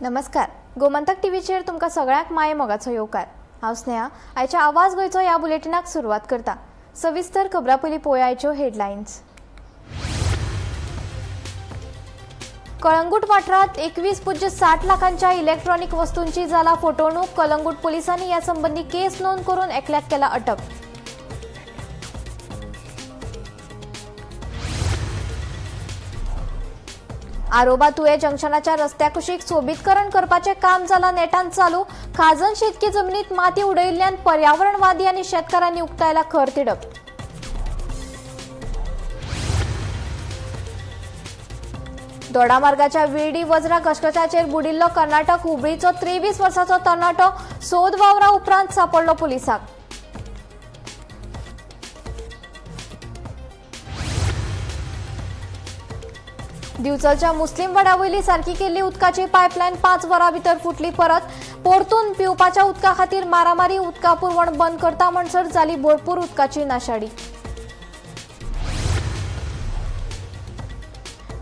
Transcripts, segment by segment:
नमस्कार, गोमंतक टीव्हीचेर तुमकां सगळ्यांक माये मोगाचो येवकार. हांव स्नेहा. आयच्या आवाज गोंयचो ह्या बुलेटिनाक सुरवात करता. सविस्तर खबरां पयलीं पळोवया आयच्यो हेडलायन्स. कळंगूट वाठारांत 21.60 लाखांच्या इलेक्ट्रॉनिक वस्तूंची जाला फटवणूक. कलंगूट पोलिसांनी या संबंधी केस नोंद करून एकल्याक केला अटक. आरोबा तुये जंक्शनाच्या रस्त्या कुशीक सोबीतकरण करपाचें काम जालां नेटान चालू. खाजन शेतकी जमनीत माती उडयिल्ल्यान पर्यावरणवादी आनी शेतकारांनी उक्तायला खर तिडक. दोडामार्गाच्या विर्डी वज्रा घसघशाचेर बुडिल्लो कर्नाटक हुबळीचो 23 वर्साचो तरणाटो सोद वावरा उपरांत सापडलो पुलिसांक. दिवचलच्या मुस्लीम वाड्या वयली सारकी केल्ली उदकाची पायपलायन 5 वरां भितर फुटली परत. परतून पिवपाच्या उदका खातीर मारामारी. उदका पुरवण बंद करता म्हणसर जाली भरपूर उदकाची नाशाडी.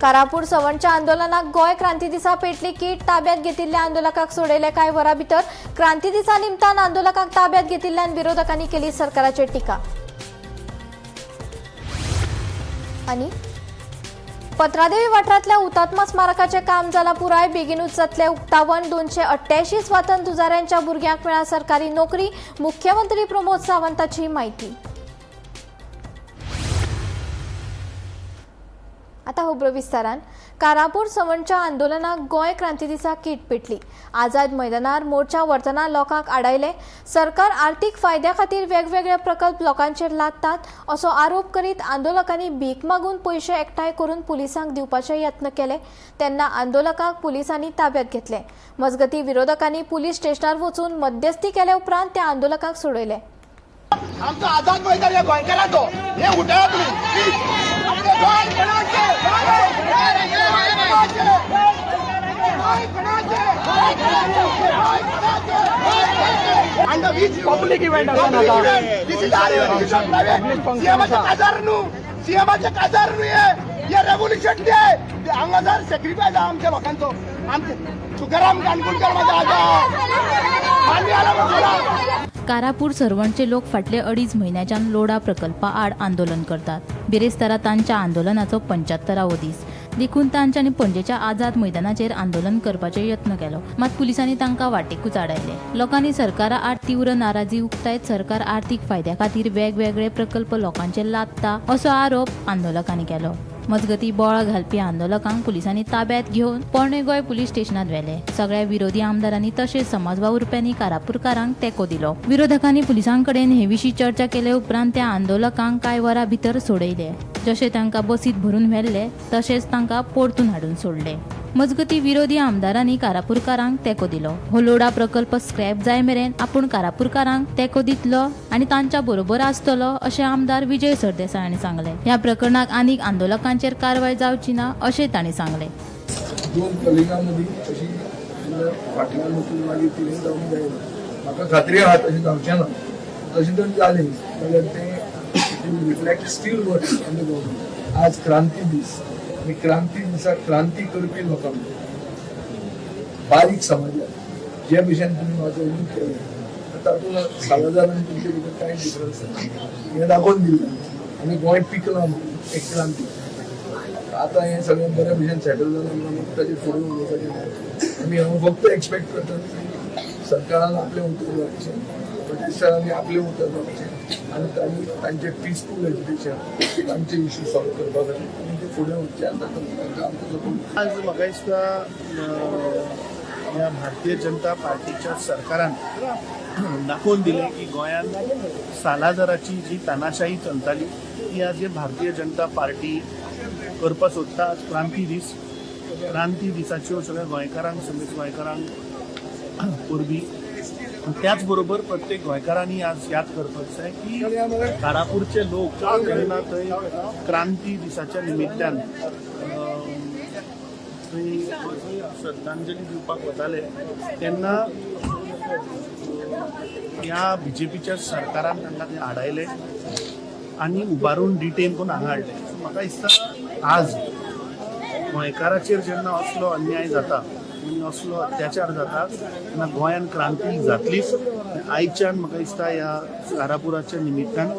कारापूर सवणच्या आंदोलनाक गोंय क्रांती दिसा पेटली कीट. ताब्यात घेतिल्ल्या आंदोलकांक सोडयले कांय वरां भितर. क्रांती दिसा निमतान आंदोलकांक ताब्यात घेतिल्ल्यान विरोधकांनी केली सरकाराचेर टिका. आनी पत्रादेवी वाठारांतल्या हुतात्मा स्मारकाचें काम जालां पुराय. बेगीनूच जातलें उक्तावण. 288 स्वातंत्र्य झुजाऱ्यांच्या भुरग्यांक मेळ्ळा सरकारी नोकरी. मुख्यमंत्री प्रमोद सावंताची म्हायती. आता खबरो विस्तारान. कारापूर सवणच्या आंदोलनाक गोंय क्रांती दिसा कीट पेटली. आझाद मैदानार मोर्चा व्हरतना लोकांक आडायले. सरकार आर्थीक फायद्या खातीर वेगवेगळे प्रकल्प लोकांचेर लादतात असो आरोप करीत आंदोलकांनी भीक मागून पयशे एकठांय करून पुलिसांक दिवपाचे यत्न केले. तेन्ना आंदोलकांक पुलिसांनी ताब्यात घेतले. मजगतीं विरोधकांनी पुलीस स्टेशनार वचून मध्यस्थी केले उपरांत त्या आंदोलकांक सोडयले. आमचो आझाद मैदान हे गोंयकारांचो, हे उठया तुमी प्लीज. आमचें गोंय कोणाचें? गोंय कोणाचें? गोंय कोणाचें? Under which Public event आसा ना आता. This is our revolution private. सीएमाचे काजार न्हू, सीएमाचे काजार न्हू. हे हे रेव्होल्युशन डे. हांगासर सेक्रिफायस आहा आमच्या लोकांचो. आमचे तुकाराम काणकोणकर माझा आजा मान्य आला. कारापूर सर्वणचे लोक फाटले 2.5 म्हयन्याच्यान लोढा प्रकल्पा आड आंदोलन करतात. बिरेस्तारा तांच्या आंदोलनाचो 75वो दीस देखून तांच्यांनी पणजेच्या आझाद मैदानाचेर आंदोलन करपाचे यत्न केलो. मात पुलिसांनी तांकां वाटेकूच आडायले. लोकांनी सरकारा आड तीव्र नाराजी उक्तायत सरकार आर्थीक फायद्या खातीर वेगवेगळे प्रकल्प लोकांचेर लादता असो आरोप आंदोलकांनी केलो. मजगतीं बोळा घालपी आंदोलकांक पुलिसांनी ताब्यात घेवन पोरणे गोंय पुलीस स्टेशनात व्हेले. सगळ्या विरोधी आमदारांनी तशेंच समाज वावुरप्यांनी कारापूरकारांक तेंको दिलो. विरोधकांनी पुलिसां कडेन हे विशीं चर्चा केले उपरांत त्या आंदोलकांक कांय वरां भितर सोडयले. जशे तांकां बसीत भरून व्हेल्ले तशेंच तांकां परतून हाडून सोडले. मजगतीं विरोधी आमदारांनी कारापूरकारांक तेंको दिलो. हो लोढा प्रकल्प स्क्रॅप जाय मेरेन आपूण कारापूरकारांक तेंको दितलो आनी तांच्या बरोबर आसतलो अशें आमदार विजय सरदेसाय हांणी सांगलें. ह्या प्रकरणाक आनीक आंदोलकांचेर कारवाय जावची ना अशें तांणी सांगलें. दोन कलिगां मदीं अशी फाटल्यान वचून मागीर कितें जावंक जायना. म्हाका खात्री आहा तशें जावचें ना. तशें जर जालें जाल्यार तें reflect still worse on the government. आज क्रांती दीस आनी क्रांती दिसा क्रांती करपी लोकांक, बारीक समाजाक जे भशेन तुमी वाचोवन केलें, तातूंत सालाझार आनी तुमचे भितर कांय डिफरन्स ना हें दाखोवन दिलें आनी गोंय पिकलां म्हणून एक क्रांती. आता हें सगळें बऱ्या भशेन सेटल जालां म्हणून ताचेर फुडें उलोवपाचें ना. आमी हांव फक्त एक्सपेक्ट करता की सरकारान आपलें उतर जावचें, प्रोटेस्टरांनी आपलें उतर जावचें आनी तांणी तांचें पिसफूल एजिटेशन, तांचे इश्यू सॉल्व करपा खातीर आनी ते फुडें वचचे आनी तांकां आमचो सपोर्ट. आज म्हाका दिसता ह्या भारतीय जनता पार्टीच्या सरकारान दाखोवन दिलें की गोंयांत सालाझाराची जी तानाशाही चलताली ती आज हे भारतीय जनता पार्टी करपाक सोदता. आज क्रांती दीस. क्रांती दिसाच्यो सगळ्या गोंयकारांक, समेस्त गोंयकारांक परबीं. त्याच बरोबर प्रत्येक गोंयकारांनी आज याद करपाक जाय की कारापूरचे लोक जेन्ना थंय क्रांती दिसाच्या निमित्तान थंय श्रद्धांजली दिवपाक वताले तेन्ना ह्या बीजेपीच्या सरकारान तांकां ते आडायले आनी उबारून डिटेन करून हांगा हाडले. सो म्हाका दिसता आज गोंयकाराचेर जेन्ना असलो अन्याय जाता आनी असलो अत्याचार जाता तेन्ना गोंयान क्रांती जातलीच. आयच्यान म्हाका दिसता ह्या कारापुराच्या निमित्तान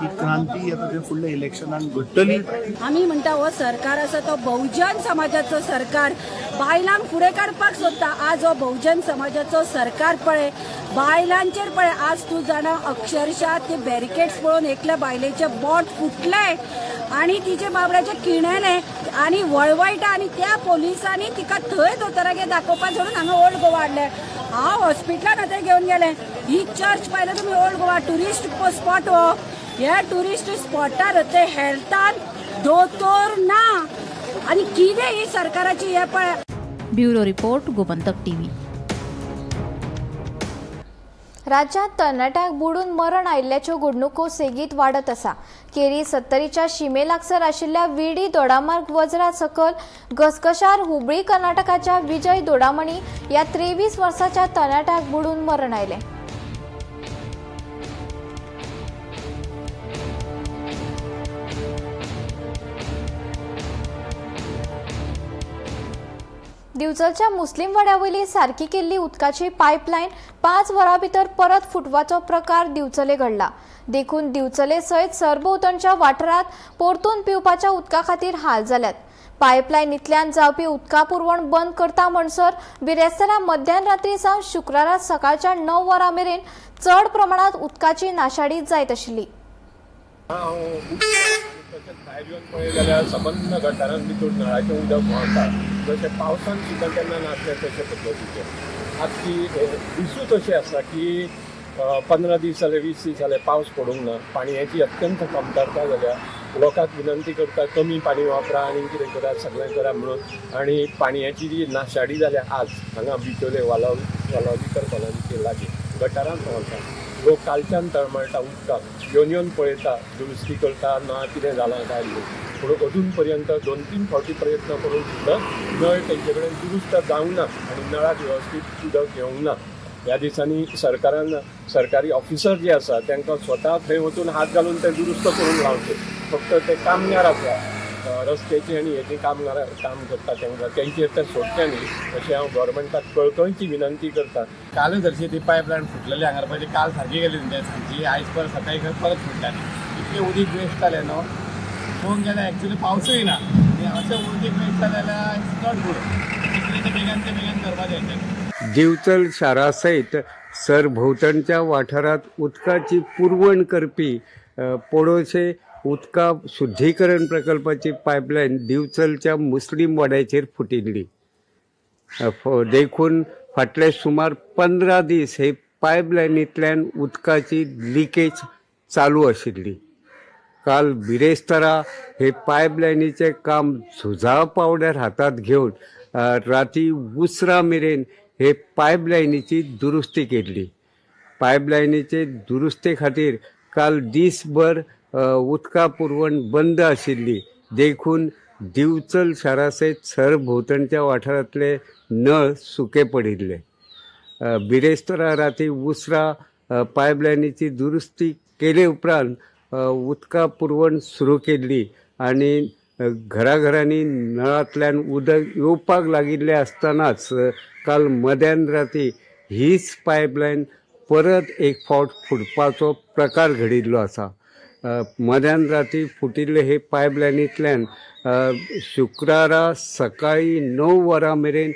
ही क्रांती आतां ते फुडल्या इलेक्शनान घडटली. आमी म्हणटा हो सरकार आसा तो बहुजन समाजाचो सरकार, बायलांक फुडें काडपाक सोदता. आज हो बहुजन समाजाचो सरकार पळय बायलांचेर पळय, आज तूं जाणा अक्षरशः ते बॅरिकेड्स पळोवन एकल्या बायलेचें बोट फुटलें आनी तिचे बाबड्याचें किणेलें आनी वळवळटा आनी त्या पोलिसांनी तिका थंय दोतोरागेर दाखोवपा सोडून हांगा ओल्ड गोवा हाडलें. हांव हॉस्पिटलान आतां घेवन गेलें. ही चर्च पळयल्या तुमी, ओल्ड गोवा ट्युरिस्ट स्पॉट हो. ह्या ट्युरिस्ट स्पॉटार ते हेल्थान दोतोर ना आनी कितें ही सरकाराची हे पळय. Bureau report, Gomantak TV. राज्यांत तरणाट्यांक बुडून मरण आयिल्ल्याच्यो घडणुको सेगीत वाडत आसा. केरी सत्तरीच्या शिमे लागसर आशिल्ल्या विडी दोडामार्ग वज्रा सकल घसघशार हुबळी कर्नाटकाच्या विजय दोडामणी ह्या 23 वर्साच्या तरणाट्याक बुडून मरण आयलें. दिवचलच्या मुस्लीम वाड्यावयली सारकी केल्ली उदकाची पायपलायन 5 वरां भितर परत फुटवाचो प्रकार दिवचले घडला. देखून दिवचले सयत सरभोंवतणच्या वाठारांत परतून पिवपाच्या उदका खातीर हाल जाल्यात. पायपलायनींतल्यान जावपी उदका पुरवण बंद करता म्हणसर बिरेस्तारा मध्यान रात्री सावन शुक्रारा सकाळच्या 9 वरां मेरेन चड प्रमाणांत उदकाची नाशाडी जायत आशिल्ली. तशेंच भायर येवन पळयत जाल्यार सबंद गटारान भितर नळाचें उदक व्हांवता, जशें पावसान सुद्दां केन्ना नासलें तशे पद्दतीचें. आज ती दिसूच अशें आसा की 15 दीस जाले, 20 दीस जाले पावस पडूंक ना, पाणयाची अत्यंत कमतरता जाल्या. लोकांक विनंती करता कमी पाणी वापरा आनी कितें करा सगळें करा म्हणून, आनी पाणयाची जी नाशाडी जाल्या आज हांगा बिचोले वालावलीकर कॉलनीचे लागीं गटारान व्हांवता. लोक कालच्यान तळमळटा उदकाक, येवन येवन पळयता दुरुस्ती करता ना कितें जालां काय म्हणून, पूण अजून पर्यंत 2-3 फावटी प्रयत्न करून सुद्दां नळ तेंचे कडेन दुरुस्त जावंक ना आनी नळाक वेवस्थीत उदक येवंक ना. ह्या दिसांनी सरकारान सरकारी ऑफिसर जे आसा तांकां स्वता थंय वचून हात घालून ते दुरुस्त करूंक लावचे. फक्त ते कामगार आसा रस्त्याचे आनी हेचे कामगार काम करता तांकां तेंचेर ते सोडचे न्ही अशें हांव गव्हर्मेंटाक कळकळीची विनंती करता. कालच हरशी ती पायपलायन फुटलेली हांगर पळय, काल सारकी गेली तेंच्या सांजची, आयज परत सकाळी खंय परत फुटल्यानी. इतलें उदीक वेस्ट जालें न्हू, पळोवंक गेल्यार एक्चुली पावसूय ना आनी अशें उदीक वेस्ट जालें जाल्यार it's not good. इतलें ते बेगान ते बेगीन करपाचें हेंच्यांनी. दिवचल शारा सयत सरभोंवतणच्या वाठारांत उदकाची पुरवण करपी पडोसे उदका शुद्धीकरण प्रकल्पाची पायपलायन दिवचलच्या मुस्लीम वाड्याचेर फुटिल्ली. देखून फाटले सुमार 15 दीस हे पायपलायनींतल्यान उदकाची लिकेज चालू आशिल्ली. काल बिरेस्तारा हे पायपलायनीचें काम झुजा पावड्यार हातांत घेवन राती उसरां मेरेन हे पायपलायनीची दुरुस्ती केल्ली. पायपलायनीचे दुरुस्ते खातीर काल दीसभर उदका पुरवण बंद आशिल्ली. देखून दिवचल शारा सयत सरभोंवतणच्या वाठारांतले नळ सुके पडिल्ले. बिरेस्तारा राती उसरां पायपलायनीची दुरुस्ती केले उपरांत उदका पुरवण सुरू केल्ली आनी घराघरांनी नळांतल्यान उदक येवपाक लागिल्लें आसतनाच काल मध्यान राती हीच पायपलायन परत एक फावट फुटपाचो प्रकार घडिल्लो आसा. मध्यान राती फुटिल्ले हे पायपलायनींतल्यान शुक्रारा सकाळीं 9 वरां मेरेन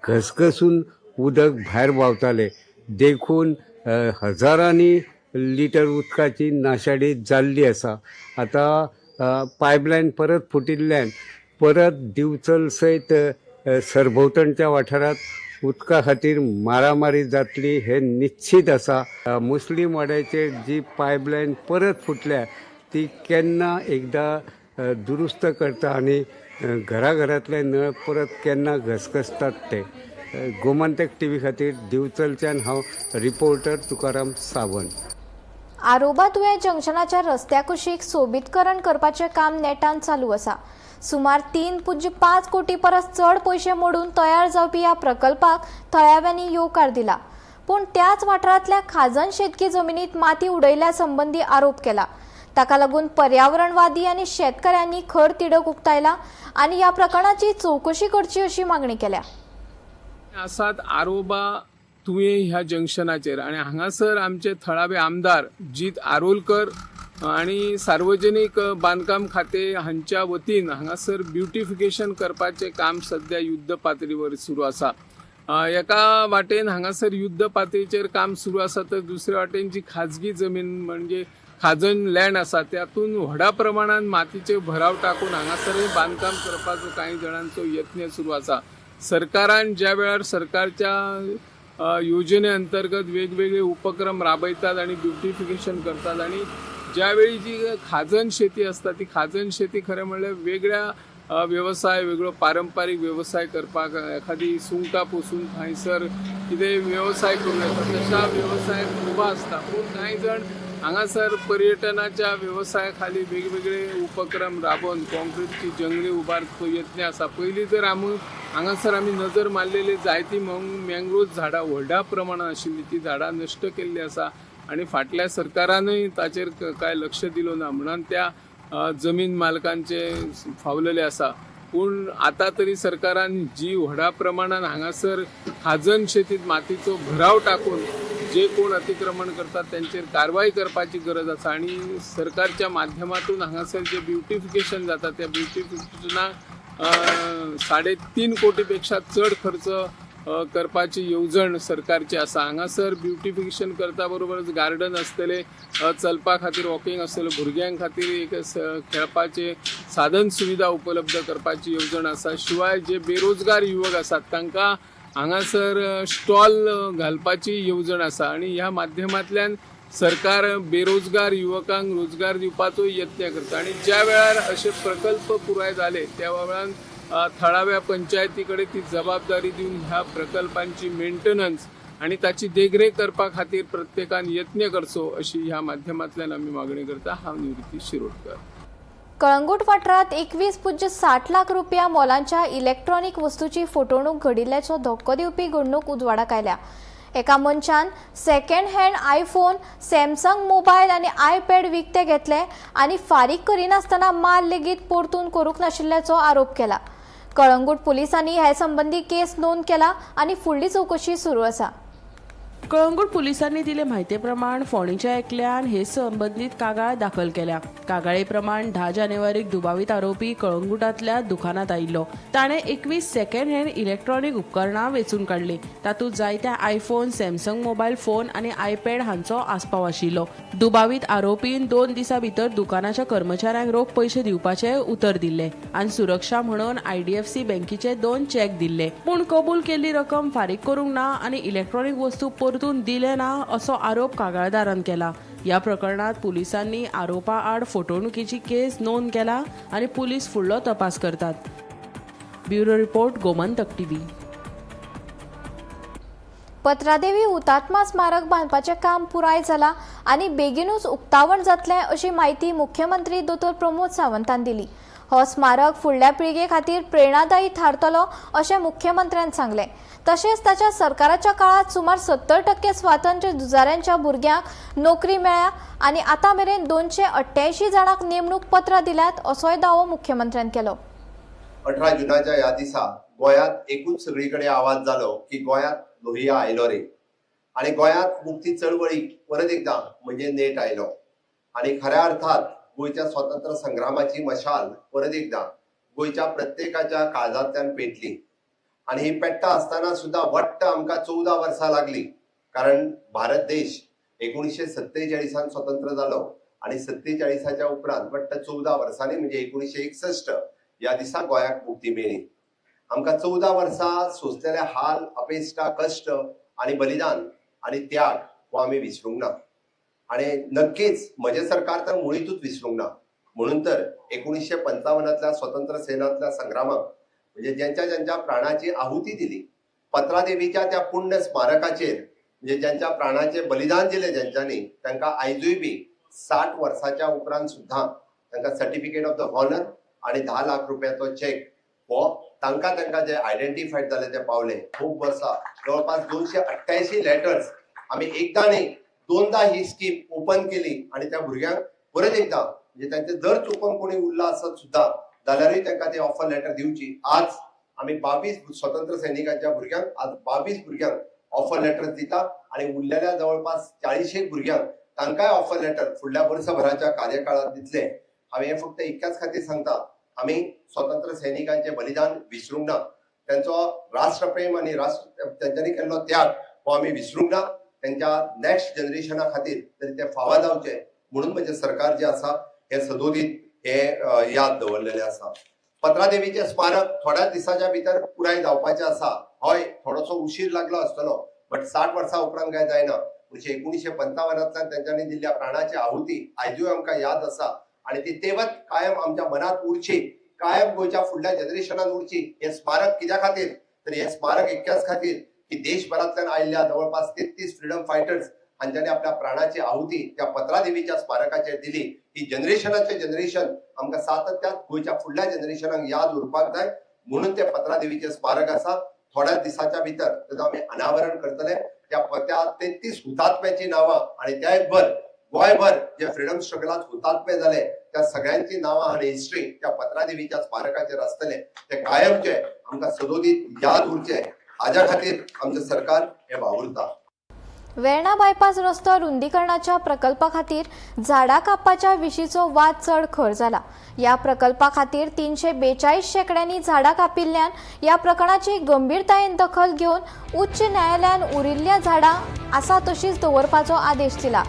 घसघसून उदक भायर व्हांवतालें. देखून हजारांनी लिटर उदकाची नाशाडी जाल्ली आसा. आतां पायपलायन परत फुटिल्ल्यान परत दिवचल सयत सरभोंवतणच्या वाठारांत उदका खातीर मारामारी जातली हें निश्चीत आसा. मुस्लीम वाड्याचेर जी पायपलायन परत फुटल्या ती केन्ना एकदां दुरुस्त करता आनी घराघरांतले नळ परत केन्ना घसघसतात ते. गोमंतक टीव्ही खातीर दिवचलच्यान हांव रिपोर्टर तुकाराम सावंत. आरोबा तुयें जंक्शनाच्या रस्त्या कुशीक सोबीतकरण करपाचें काम नेटान चालू आसा. सुमार 3.5 कोटी परस चड पयशे मोडून तयार जावपी ह्या प्रकल्पाक थळाव्यांनी येवकार दिला. पूण त्याच वाठारांतल्या खाजन शेतकी जमिनीत माती उडयल्या संबंदी आरोप केला. ताका लागून पर्यावरणवादी आनी शेतकऱ्यांनी खर तिडक उक्तायला आनी ह्या प्रकरणाची चवकशी करची अशी मागणी केल्या. आसात आरोबा तुयें ह्या जंक्शनाचेर आनी हांगासर आमचे थळावे आमदार जीत आरोलकर आनी सार्वजनीक बांदकाम खाते हांच्या वतीन हांगासर ब्युटिफिकेशन करपाचें काम सद्या युद्ध पातळीवर सुरू आसा. एका वाटेन हांगासर युद्ध पातळीचेर काम सुरू आसा तर दुसरे वाटेन जी खाजगी जमीन म्हणजे खाजन लँड आसा त्यातून व्हडा प्रमाणात मातीचे भराव टाकून हांगासरय बांदकाम करपाचो कांय जाणांचो यत्न सुरू आसा. सरकारान ज्या वेळार सरकारच्या योजने अंतर्गत वेगवेगळे उपक्रम राबयतात आणि ब्युटिफिकेशन करतात आणि ज्यावेळी जी खाजन शेती असता ती खाजन शेती खरें म्हणल्यार वेगळ्या वेवसाय वेगळो पारंपारीक वेवसाय करपाक एखादी सुंगटां पोसून थंयसर कितें वेवसाय करूं येता तशा वेवसायाक उबा आसता. पूण कांय जाण हांगासर पर्यटनाच्या वेवसाया खाली वेगवेगळे उपक्रम राबोवन कॉन्क्रीटची जंगली उबारचो यत्न आसा. पयलीं जर आमी हांगासर आमी नजर मारलेली जायती मँग्रोव झाडां व्हडा प्रमाणात आशिल्ली ती झाडां नश्ट केल्ली आसा आनी फाटल्या सरकारानूय ताचेर कांय लक्ष दिलो ना म्हणून त्या जमीन मालकांचे फावलेले आसा. पूण आतां तरी सरकारान जी व्हडा प्रमाणात हांगासर खाजन शेतीत मातीचो भराव टाकून जे कोण अतिक्रमण करतात त्यांचेर कारवाई करपाची गरज आसा आनी सरकारच्या माध्यमातून हांगासर जे ब्युटिफिकेशन जाता त्या ब्युटिफिकेशनाक 3.5 कोटीपेक्षा चड खर्च करपाची येवजण सरकारची आसा. हांगासर ब्युटिफिकेशन करता बरोबरच गार्डन आसतले, चलपा खातीर वॉकिंग आसतलें, भुरग्यां खातीर एक खेळपाचे साधन सुविधा उपलब्ध करपाची येवजण आसा. शिवाय जे बेरोजगार युवक आसात तांकां हांगासर स्टॉल घालपाची येवजण आसा आनी ह्या माध्यमांतल्यान सरकार बेरोजगार युवकांक रोजगार दिवपाचो यत्न करता. आनी ज्या वेळार अशे प्रकल्प पुराय जाले त्या वेळार थळाव्या पंचायती कडेन ती जबाबदारी दिवन ह्या प्रकल्पांची मेंटेनन्स आनी ताची देखरेख करपा खातीर प्रत्येकान यत्न करचो अशी ह्या माध्यमांतल्यान आमी मागणी करता. हांव निवृत्ती शिरोडकर. कळंगूट वाठारांत 21.60 लाख रुपया मोलांच्या इलेक्ट्रॉनिक वस्तूची फटवणूक घडिल्ल्याचो धक्को दिवपी घडणूक उजवाडाक आयल्या. एका मनशान second hand iPhone, Samsung mobile आनी आयपॅड विकते घेतले आनी फारीक करिनासतना माल लेगीत परतून करूंक नाशिल्ल्याचो आरोप केला. कळंगूट पुलिसांनी हे संबंदी केस नोंद केला आनी फुडली चवकशी सुरू आसा. कळंगूट पुलिसांनी दिले म्हायती प्रमाण फोंडेच्या एकल्यान हे संबंदीत कागाळ दाखल केल्या. कागाळे प्रमाण 10 जानेवारीक दुबावीत आरोपी कळंगूटांतल्या दुकानांत आयिल्लो. ताणें 21 सेकंड हँड इलेक्ट्रॉनिक उपकरणां वेंचून काडलीं. तातूंत जायत्या आयफोन, सॅमसंग मोबायल फोन आनी आयपॅड हांचो आस्पाव आशिल्लो. दुबावीत आरोपीन 2 दिसां भितर दुकानाच्या कर्मचाऱ्यांक रोख पयशे दिवपाचें उतर दिल्लें आनी सुरक्षा म्हणून IDFC बँकेचे 2 चॅक दिल्ले. पूण कबूल केल्ली रक्कम फारीक करूंक ना आनी इलेक्ट्रॉनिक वस्तू परतून दिले ना असो आरोप कागाळदारान केला. ह्या प्रकरणात पुलिसांनी आरोपा आड फटवणुकीची केस नोंद केला आनी पुलीस फुडलो तपास करतात. Bureau report, Gomantak TV. Patradevi हुतात्मा स्मारक बांदपाचें काम पुराय जाला आनी बेगीनूच उक्तावण जातलें अशी म्हायती मुख्यमंत्री दोतोर प्रमोद सावंतान दिली. हो स्मारक फुडल्या पिळगे खातीर प्रेरणादायी थारतलो अशें मुख्यमंत्र्यान सांगलें. तशेंच ताच्या सरकाराच्या काळांत सुमार 70% स्वातंत्र्य झुजाऱ्यांच्या भुरग्यांक नोकरी मेळ्ळ्या आनी आतां मेरेन 288 जाणांक नेमणूक पत्रां दिल्यात असोय दावो मुख्यमंत्र्यान केलो. 18 जुनाच्या ह्या दिसा गोंयांत एकूच सगळी कडेन आवाज जालो की गोंयांत लोहिया आयलो रे आनी गोंयांत मुक्ती चळवळीक परत एकदां म्हणजे नेट आयलो आनी खऱ्या अर्थात गोंयच्या स्वातंत्र्य संग्रामाची मशाल परत एकदां गोंयच्या प्रत्येकाच्या काळजांतल्यान पेटली आनी ही पेट्टा आसतना सुद्दां वट्ट आमकां 14 वर्सां लागली, कारण भारत देश 1947 स्वतंत्र जालो आनी 47 उपरांत वट्ट 14 वर्सांनी म्हणजे 1961 ह्या दिसा गोंयाक मुक्ती मेळ्ळी. आमकां 14 वर्सां सोंसलेले हाल, अपेश्टा, कश्ट आनी बलिदान आनी त्याग हो आमी विसरूंक ना आनी नक्कीच म्हजें सरकार तर मुळीतूच विसरूंक ना. म्हणून तर 1955 स्वतंत्र सेनांतल्या संग्रामाक म्हणजे ज्यांच्या ज्यांच्या प्राणाची आहुती दिली, पत्रादेवीच्या त्या पुण्य स्मारकाचेर म्हणजे ज्यांच्या प्राणाचे बलिदान दिले ज्यांच्यांनी, तांकां आयजूय बी 60 वर्साच्या उपरांत सुद्दां तांकां सर्टिफिकेट ऑफ the honour आनी 10 लाख रुपयाचो चॅक हो तांकां तांकां जे आयडेंटिफायड जाले ते पावले. खूब वर्सां जवळपास 288 लेटर्स आमी एकदां न्ही दोनदा ही स्कीम ओपन केली आनी त्या भुरग्यांक परत एकदां म्हणजे तांचे जर चुकून कोणी उरला आसत सुद्दां जाल्यारूय तांकां ते ऑफर लेटर दिवची. आज आमी 22 स्वतंत्र सैनिकांच्या भुरग्यांक आज 22 भुरग्यांक ऑफर लेटर दिता आनी उरलेल्या जवळपास 40 भुरग्यांक तांकांय ऑफर लेटर फुडल्या वर्सभराच्या कार्यकाळात दितले. हांवें हें फक्त इतक्याच खातीर सांगता, आमी स्वतंत्र सैनिकांचे बलिदान विसरूंक ना, त्यांचो राष्ट्रप्रेम आनी राष्ट्र तेंच्यांनी केल्लो त्याग हो आमी विसरूंक ना. त्यांच्या नेक्स्ट जनरेशना खातीर तरी ते फावा जावचे म्हणून म्हणजे सरकार जे आसा हे सदोदीत हे याद दवरलेले आसा. पत्रादेवीचे स्मारक थोड्या दिसाच्या भितर पुराय जावपाचें आसा. हय, थोडोसो उशीर लागलो आसतलो, बट 60 वर्सां उपरांत काय जायना. म्हणजे 1955 तेंच्यांनी दिल्ल्या प्राणाची आहुती आयजूय आमकां याद आसा आनी ती तेवत कायम आमच्या मनात उरची, कायम गोंयच्या फुडल्या जनरेशनान उरची. हे स्मारक कित्या खातीर तर हे स्मारक इतक्याच खातीर की देशभरांतल्यान आयिल्ल्या जवळपास 33 फ्रीडम फायटर्स हांच्यांनी आपल्या प्राणाची आहुती त्या पत्रादेवीच्या स्मारकाचेर दिली. ही जनरेशनाचे जनरेशन आमकां सातत्यात गोंयच्या फुडल्या जनरेशनाक याद उरपाक जाय म्हणून ते पत्रादेवीचे स्मारक आसा. थोड्या दिसाच्या भितर तेजो आमी अनावरण करतले. त्या 33 हुतात्म्याची नांवां आनी त्याच भर गोंयभर जे फ्रीडम स्ट्रगलांत हुतात्मे जाले त्या सगळ्यांची नांवां आनी हिस्ट्री त्या पत्रादेवीच्या स्मारकाचेर आसतले. ते कायमचे आमकां सदोदीत याद उरचे हाज्या खातीर आमचें सरकार हे वावुरता. वेर्णा बायपास रस्तो रुंदीकरणाच्या प्रकल्पा खातीर झाडां कापपाच्या विशींचो वाद चड खर जाला. ह्या प्रकल्पा खातीर 342 शेंकड्यांनी झाडां कापिल्ल्यान ह्या प्रकरणाची गंभीरतायेन दखल घेवन उच्च न्यायालयान उरिल्ल्या झाडां आसा तशीच दवरपाचो आदेश दिला.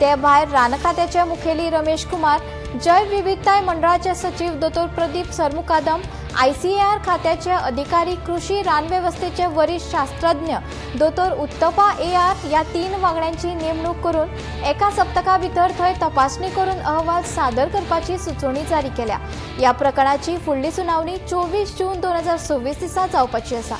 ते भायर रान खात्याचे मुखेली रमेश कुमार, जैव विविधताय मंडळाचे सचीव दोतोर प्रदीप सरमुकादम, ICAR खात्याचे अधिकारी, कृषी रानवेवस्थेचे वरिष्ठ शास्त्रज्ञ दोतोर उत्तपा AR ह्या 3 वांगड्यांची नेमणूक करून एका सप्तका भितर थंय तपासणी करून अहवाल सादर करपाची सुचोवणी जारी केल्या. ह्या प्रकरणाची फुडली सुनावणी 24 जून 2026 दिसा जावपाची आसा.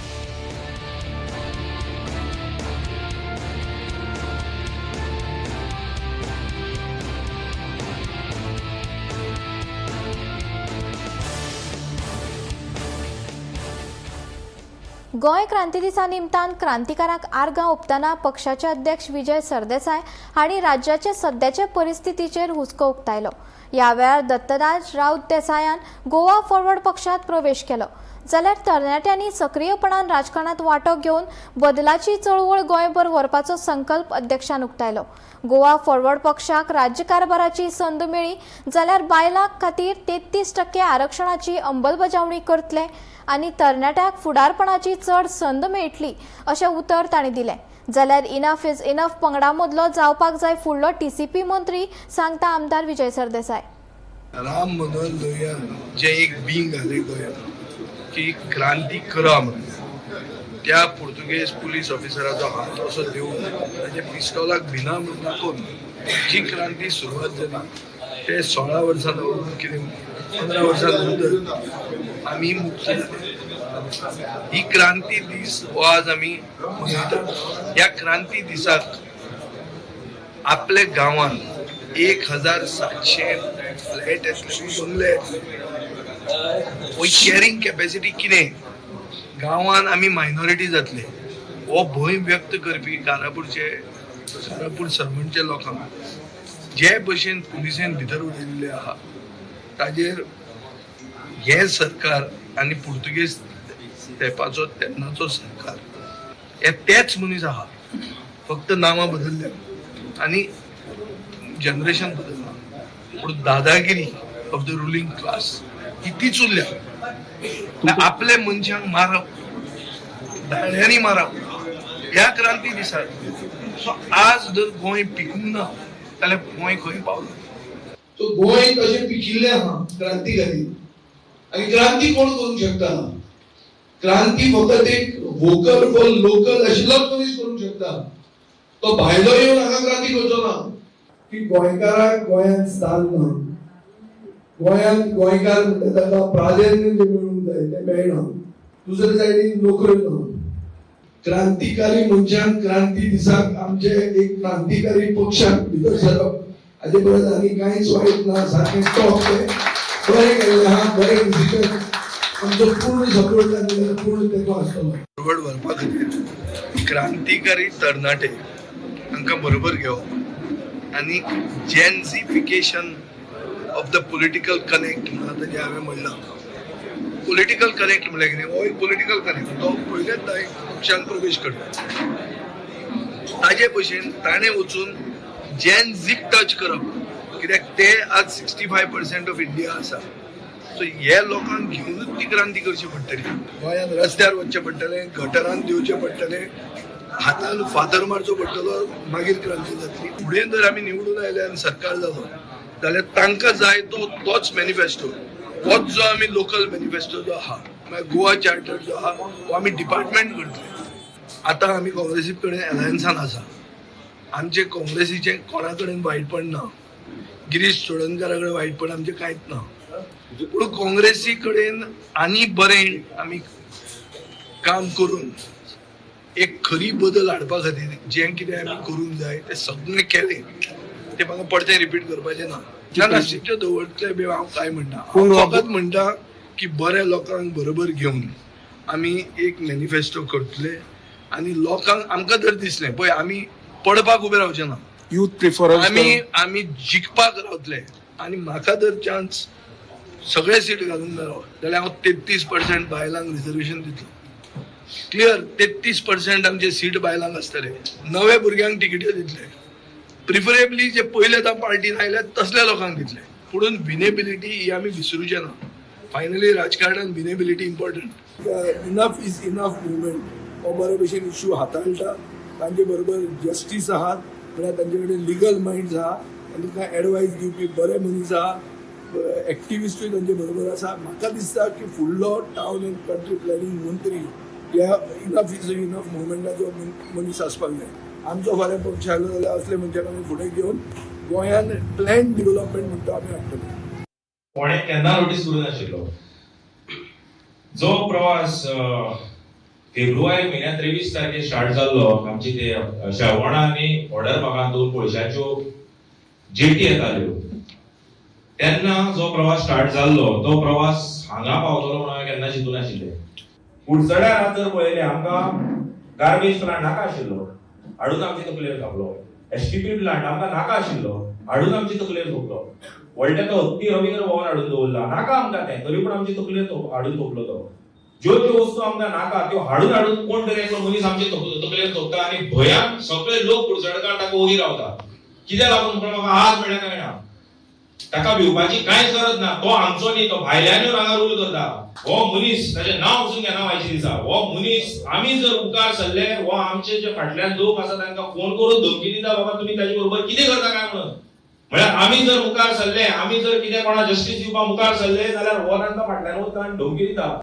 गोंय क्रांती दिसा निमतान क्रांतिकारांक आर्गां ओंपतना पक्षाचे अध्यक्ष विजय सरदेसाय हांणी राज्याचे सद्याचे परिस्थितीचेर हुस्को उक्तायलो. ह्या वेळार दत्तराज राऊत देसायान गोवा फॉरवर्ड पक्षांत प्रवेश केलो, जाल्यार तरणाट्यांनी सक्रीयपणान राजकारणांत वांटो घेवन बदलाची चळवळ गोंयभर व्हरपाचो संकल्प अध्यक्षान उक्तायलो. गोवा फॉरवर्ड पक्षाक राज्यकारभाराची संद मेळ्ळी जाल्यार बायलां खातीर 33% आरक्षणाची अंमलबजावणी करतले आनी तरणाट्यांक फुडारपणाची चड संद मेळटली अशें उतर तांणी दिलें. जाल्यार इनफ is enough पंगडा मदलो जावपाक जाय फुडलो TCP मंत्री सांगता आमदार विजय सरदेसाय. राम मनोहर लोहिया जे एक बींग घाले गोंयांत की क्रांती करा म्हणून, त्या पुर्तुगेज पुलीस ऑफिसराचो हात असो दिवन ताच्या पिस्तोलाक भिना म्हणून दाखोवन जी क्रांती सुरवात जाली ते 16 वर्सां कितें 15 वर्सां नंतर आमी मुक्त जाले. ही क्रांती दीस हो आज आमी मनयतात. ह्या क्रांती दिसाक आपल्या गांवांत 1700 फ्लॅट येतले, बंगले येतले, कॅरिंग कॅपॅसिटी कितें, गांवांत आमी मायनॉरिटी जातले हो भंय व्यक्त करपी कारापूर सरपंचच्या लोकांक जे भशेन पुलिसेन भितर उडयल्ले आहा ताजेर हे सरकार आनी पुर्तुगेज तेंपाचो तेन्नाचो सरकार हे तेच मनीस आहा, फक्त नांवां बदल्ल्या आनी जनरेशन बदलला, पूण दादागिरी ऑफ the ruling class ही तीच उरल्या. आपले मनशांक मारप, दाळ्यांनी मारप ह्या क्रांती दिसात. सो आज जर गोंय पिकूंक ना जाल्यार गोंय खंय पावला. सो गोंय तशें पिकिल्लें आहा क्रांती खातीर. आनी क्रांती कोण करूंक शकता? क्रांती फकत एक वोकल फॉर लोकल आशिल्लोच मनीस करूंक शकता. तो भायलो येवन हांगा क्रांती करचो ना. की गोंयकाराक गोंयांत स्थान ना, गोंयांत गोंयकार म्हणटा ताका प्राधान्य जें मेळूंक जाय तें मेळना, दुसरे सायडीन नोकऱ्यो ना. क्रांतिकारी मनशान क्रांती दिसाक आमचे एक क्रांतिकारी पक्षाक भितर सरप हाजे परस आनी कांयच वायट ना. सारकें टॉप तें बरें केल्लें आहा, बरें डिसिजन, आमचो पूर्ण सपोर्ट आनी पूर्ण तेंको आसतलो. फॉरवर्ड व्हरपा खातीर क्रांतिकारी तरणाटे हांकां बरोबर घेवप आनी Gen Zification of the political connect म्हणून आतां जें हांवें म्हणलां पॉलिटिकल करेक्ट म्हणल्यार कितें, हो एक पॉलिटिकल करेक्ट, तो पयलेच एक पक्षान प्रवेश करता. ताजे भशेन ताणें वचून जेन झीक टच करप, कित्याक ते आज 65% ऑफ इंडिया आसा. सो हे लोकांक घेवनूच ती क्रांती करची पडटली. गोंयांत रस्त्यार वचचें पडटलें, गटरान देंवचें पडटलें, हातान फातर मारचो पडटलो, मागीर क्रांती जातली. फुडें जर आमी निवडून आयले आनी सरकार जालो जाल्यार तांकां जाय तो तोच मॅनिफेस्टो, तोच जो आमी लोकल मॅनिफेस्टो जो आहा, मागीर गोवा चार्टर जो आहा तो आमी डिपार्टमेंट करतले. आतां आमी काँग्रेसी कडेन अलायन्सान आसा. आमचे काँग्रेसीचें कोणा कडेन वायटपण ना, गिरीश चोडणकारा कडेन वायटपण आमचें कांयच ना, पूण काँग्रेसी कडेन आनी बरें आमी काम करून एक खरी बदल हाडपा खातीर जें कितें आमी करूंक जाय तें सगळें केलें. तें म्हाका परतें रिपीट करपाचें ना. ना सिट्यो दवरतले बी हांव कांय म्हणना, हांव फकत म्हणटा की बऱ्या लोकांक बरोबर घेवन आमी एक मॅनिफेस्टो करतले आनी लोकांक आमकां जर दिसलें पळय आमी पडपाक उबे रावचे ना, यूथ प्रिफरन्स आमी जिखपाक रावतले. आनी म्हाका जर चान्स सगळे सीट घालूंक मेळ्ळो जाल्यार हांव 33% बायलांक रिजर्वेशन दितलो. क्लियर, 33% आमचे सीट बायलांक आसतले. नवे भुरग्यांक तिकेट्यो दितले, प्रिफरेबली जे पयले आतां पार्टीन आयल्यात तसल्या लोकांक दितले. पुणून विनेबिलिटी ही आमी विसरूचे ना. फायनली राजकारणान winnability important. Enough is enough movement हो बरे भशेन इश्यू हाताळटा. तांचे बरोबर जस्टीस आहात, म्हळ्यार तांचे कडेन लिगल मायंड्स आहा, तांकां एडवायस दिवपी बरे मनीस आहा, एक्टिविस्टूय तांचे बरोबर आसा. म्हाका दिसता की फुडलो टावन अँड कंट्री प्लॅनिंग मंत्री ह्या इनफ is enough मुवमेंटाचो मनीस आसपाक जाय. आमचो फाल्यां पक्ष आयलो जाल्यार असले मनशाक आमी फुडें घेवन गोंयान प्लॅन डिवलपमेंट म्हणटा आमी हाडटले. कोणें केन्ना नोटीस करूं नाशिल्लो जो प्रवास फेब्रुवारी म्हयन्या 23 तारखेर स्टार्ट जाल्लो. आमची ते शेवणा आनी बॉर्डर भागांत 2 पयशाच्यो जेटी येताल्यो तेन्ना जो प्रवास स्टार्ट जाल्लो तो प्रवास हांगा पावतलो म्हणून हांवें केन्ना चिंतूं नाशिल्लें. कुडचड्यार जर पळयलें आमकां गार्बेज प्लांट नाका आशिल्लो, हाडून आमचे तकलेर घातलो. एसटीपी प्लांट आमकां नाका आशिल्लो, हाडून आमचे तकलेर थोपलो. व्हडले तो हत्ती रवींद्र भवन हाडून दवरला, नाका आमकां तें, तरी पूण आमचे तकलेर हाडून थोपलो तो. ज्यो ज्यो वस्तू आमकां नाका त्यो हाडून हाडून कोण तरी एकलो मनीस आमचे तकलेर थोपता आनी भंयान सगळे लोक कुडचडकार ताका ओगी रावता. कित्याक लागून म्हणून म्हाका आज म्हळ्यार कळना. ताका भिवपाची कांयच गरज ना. तो आमचो न्ही, तो भायल्यान येवन हांगा रूल करता. हो मनीस, ताचें नांव वचून घेना आयचे दिसा, हो मनीस आमी जर मुखार सरले, हो आमचे जे फाटल्यान लोक आसा तांकां फोन करून धमकी दिता, बाबा तुमी ताजे बरोबर कितें करता काय म्हणून. म्हळ्यार आमी जर मुखार सरले, आमी जर कितें कोणा जस्टीस दिवपाक मुखार सरले जाल्यार हो तांकां फाटल्यान वता आनी धमकी दिता.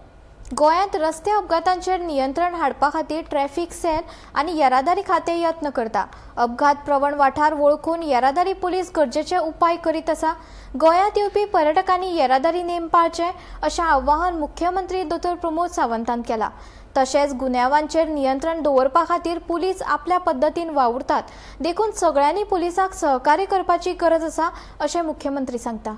गोंयांत रस्ते अपघातांचेर नियंत्रण हाडपा खातीर ट्रॅफिक सेल आनी येरादारी खातें यत्न करता. अपघात प्रवण वाठार वळखून येरादारी पुलीस गरजेचे उपाय करीत आसा. गोंयांत येवपी पर्यटकांनी येरादारी नेम पाळचे अशें आवाहन मुख्यमंत्री दोतोर प्रमोद सावंतान केलां. तशेंच गुन्यांवांचेर नियंत्रण दवरपा खातीर पुलीस आपल्या पद्दतीन वावुरतात, देखून सगळ्यांनी पुलिसांक सहकार्य करपाची गरज आसा अशें मुख्यमंत्री सांगता.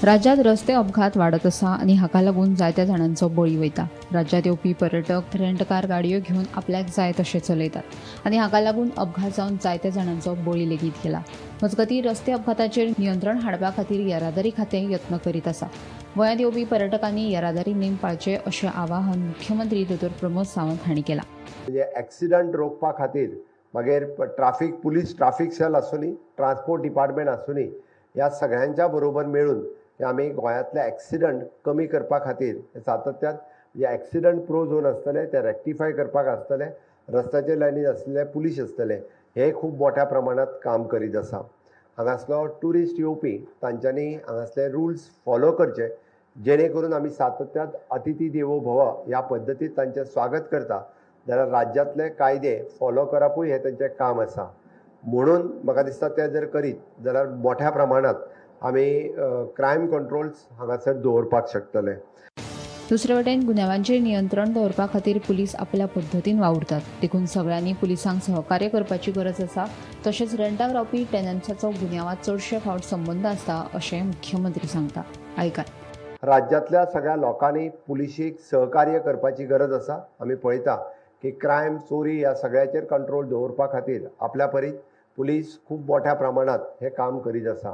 राज्यात रस्ते अपघात वाडत आसा आनी हाका लागून जायत्या जाणांचो बळी वयता. राज्यात येवपी पर्यटक रेंटकार गाडयो घेवन आपल्याक जाय तशें चलयतात आनी हाका लागून अपघात जावन जायत्या जाणांचो बळी लेगीत गेला. मजगतीं रस्ते अपघाताचेर नियंत्रण हाडपा खातीर येरादारी खातें यत्न करीत आसा. गोंयांत येवपी पर्यटकांनी येरादारी नेम पाळचे अशें आवाहन मुख्यमंत्री दोतोर प्रमोद सावंत हांणी केलां. म्हणजे एक्सिडंट रोखपा खातीर मागीर ट्राफीक पुलीस, ट्राफीक सेल आसूनी, ट्रान्सपोर्ट डिपार्टमेंट आसूनी, ह्या सगळ्यांच्या बरोबर मेळून आमी गोंयांतले एक्सिडंट कमी करपा खातीर सातत्यान जे एक्सिडंट प्रो झोन आसतले ते रेक्टिफाय करपाक आसतले, रस्त्याचे लायनीर आसलेले पुलीस आसतले, हे खूब मोठ्या प्रमाणात काम करीत आसा. हांगासलो ट्युरिस्ट येवपी तांच्यांनी हांगासले रुल्स फॉलो करचे, जेणे करून आमी सातत्यान अतिथी देवो भव ह्या पद्दतीत तांचें स्वागत करता. जाल्यार राज्यांतले कायदे फॉलो करपूय हें तांचें काम आसा. म्हणून म्हाका दिसता तें जर करीत जाल्यार मोठ्या प्रमाणात आमी क्रायम कंट्रोल्स हांगासर दवरपाक शकतले. दुसरे वटेन गुन्यांवांचेर नियंत्रण दवरपा खातीर पुलीस आपल्या पद्दतीन वावुरतात, देखून सगळ्यांनी पुलिसांक सहकार्य करपाची गरज आसा. तशेंच रेंटाक रावपी टेनन्साचो गुन्यांवांत चडशे फावट संबंद आसता अशें मुख्यमंत्री सांगता. आयकात. राज्यांतल्या सगळ्या लोकांनी पुलिशीक सहकार्य करपाची गरज आसा. आमी पळयता की क्रायम, चोरी ह्या सगळ्याचेर कंट्रोल दवरपा खातीर आपल्या परीत पुलीस खूब मोठ्या प्रमाणात हे काम करीत आसा.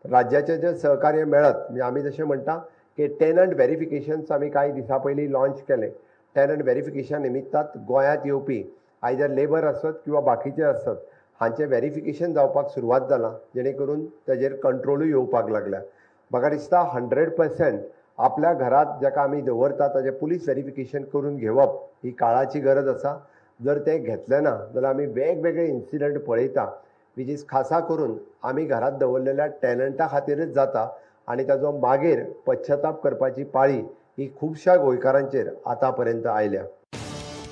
राज्याचें जे सहकार्य मेळत, म्हणजे आमी जशें म्हणटा की टेनंट वेरिफिकेशन्स आमी कांय दिसां पयलीं लॉन्च केलें. टेनंट वेरिफिकेशन निमित्तात गोंयांत येवपी आयदर लेबर आसत किंवा बाकीचे आसत हांचें वेरिफिकेशन जावपाक सुरवात जालां, जेणे करून तेजेर कंट्रोलूय येवपाक लागल्या. म्हाका दिसता 100% आपल्या घरांत जाका आमी दवरता ताजें पुलीस वेरिफिकेशन करून घेवप ही काळाची गरज आसा. जर तें घेतलें ना जाल्यार आमी वेगवेगळे इन्सिडंट पळयता, which is खासा करून आमी घरांत दवरलेल्या टॅनंटा खातीरच जाता आनी ताजो मागीर पश्चाताप करपाची पाळी ही खुबश्या गोंयकारांचेर आतां पर्यंत आयल्या.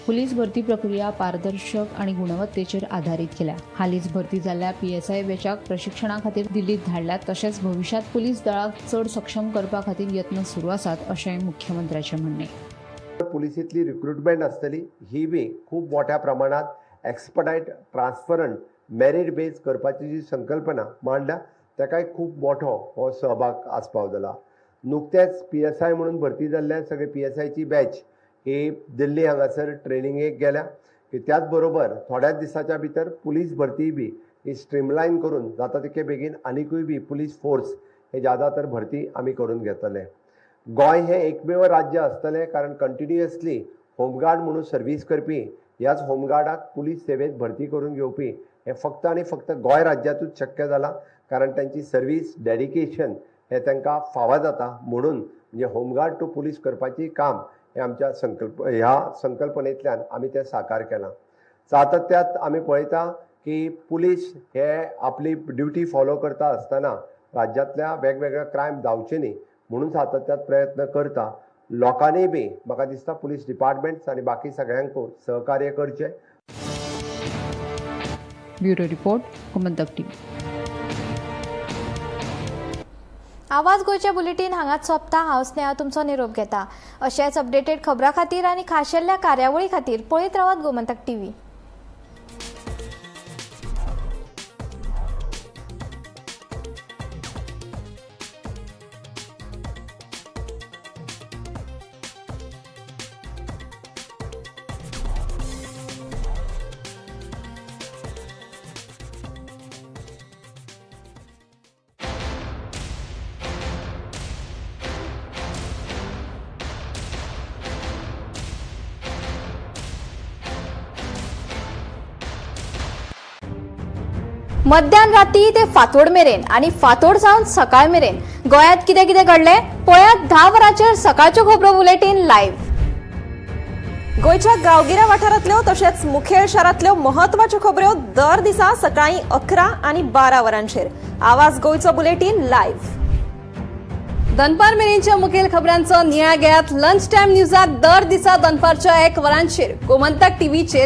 पुलीस भरती प्रक्रिया पारदर्शक आनी गुणवत्तेचेर आदारीत केल्या. हालींच भरती जाल्ल्या पीएसआय बॅचाक प्रशिक्षणा खातीर दिल्लीत धाडल्यात. तशेंच भविश्यांत पुलीस दळाक चड सक्षम करपा खातीर यत्न सुरू आसात, अशेंय मुख्यमंत्र्याचें म्हणणें. पुलिसेंतली रिक्रुटमेंट आसतली ही बी खूब मोठ्या प्रमाणांत एक्सपडायट, ट्रान्सपरंट, मेरीट बेज करपाची जी संकल्पना मांडल्या ताकाय खूब मोठो हो सहभाग आस्पाव जाला. नुकतेंच पीएसआय म्हणून भरती जाल्ल्या सगळे पीएसआयची बॅच ही दिल्ली हांगासर ट्रेनिंगेक गेल्या. की त्याच बरोबर थोड्याच दिसाच्या भितर पुलीस भरती बी ही स्ट्रीमलायन करून जाता तितके बेगीन आनिकूय बी पुलीस फोर्स हे ज्यादा तर भरती आमी करून घेतले. गोंय हें एकमेव राज्य आसतलें, कारण कंटिन्युअसली होमगार्ड म्हणून सर्वीस करपी ह्याच होमगार्डाक पुलीस सेवेंत भरती करून घेवपी हें फक्त आनी फक्त गोंय राज्यांतूच शक्य जालां, कारण तांची सर्वीस डेडिकेशन हें तांकां फावो जाता. म्हणून म्हणजे होमगार्ड टू पुलीस करपाची काम हें आमच्या संकल्प ह्या संकल्पनेंतल्यान आमी तें साकार केलां. सातत्यात आमी पळयता की पुलीस हे आपली ड्युटी फॉलो करता आसतना राज्यांतल्या वेगवेगळ्या क्रायम जावचे न्ही म्हणून सातत्यात प्रयत्न करता. लोकांनी बी म्हाका दिसता पुलीस डिपार्टमेंट्स आनी बाकी सगळ्यांकूय सहकार्य करचें. Bureau report, Gomantak TV. आवाज गोंयचे बुलेटीन हांगाच सोंपता. हांव स्नेहा तुमचो निरोप घेता. अशेंच अपडेटेड खबरां खातीर आनी खाशेल्ल्या कार्यावळी खातीर पळयत रावात गोमंतक टीव्ही. मध्यान राती ते फांतोड मेरेन आनी फांतोड सावन सकाळ मेरेन गोंयांत कितें कितें घडलें पळयात 10 वरांचेर सकाळच्यो खबरो बुलेटीन लायव्ह. गोंयच्या गांवगिऱ्या वाठारांतल्यो तशेंच मुखेल शारांतल्यो म्हत्वाच्यो खबऱ्यो दर दिसा सकाळीं 11 आनी 12 वरांचेर आवाज गोंयचो बुलेटीन लायव्ह. दनपार मेरेनच्या मुखेल खबरांचो नियाळ घेयात लंच टायम न्यूजात दर दिसा दनपारच्या 1 वरांचेर गोमंतक टीव्हीचेर.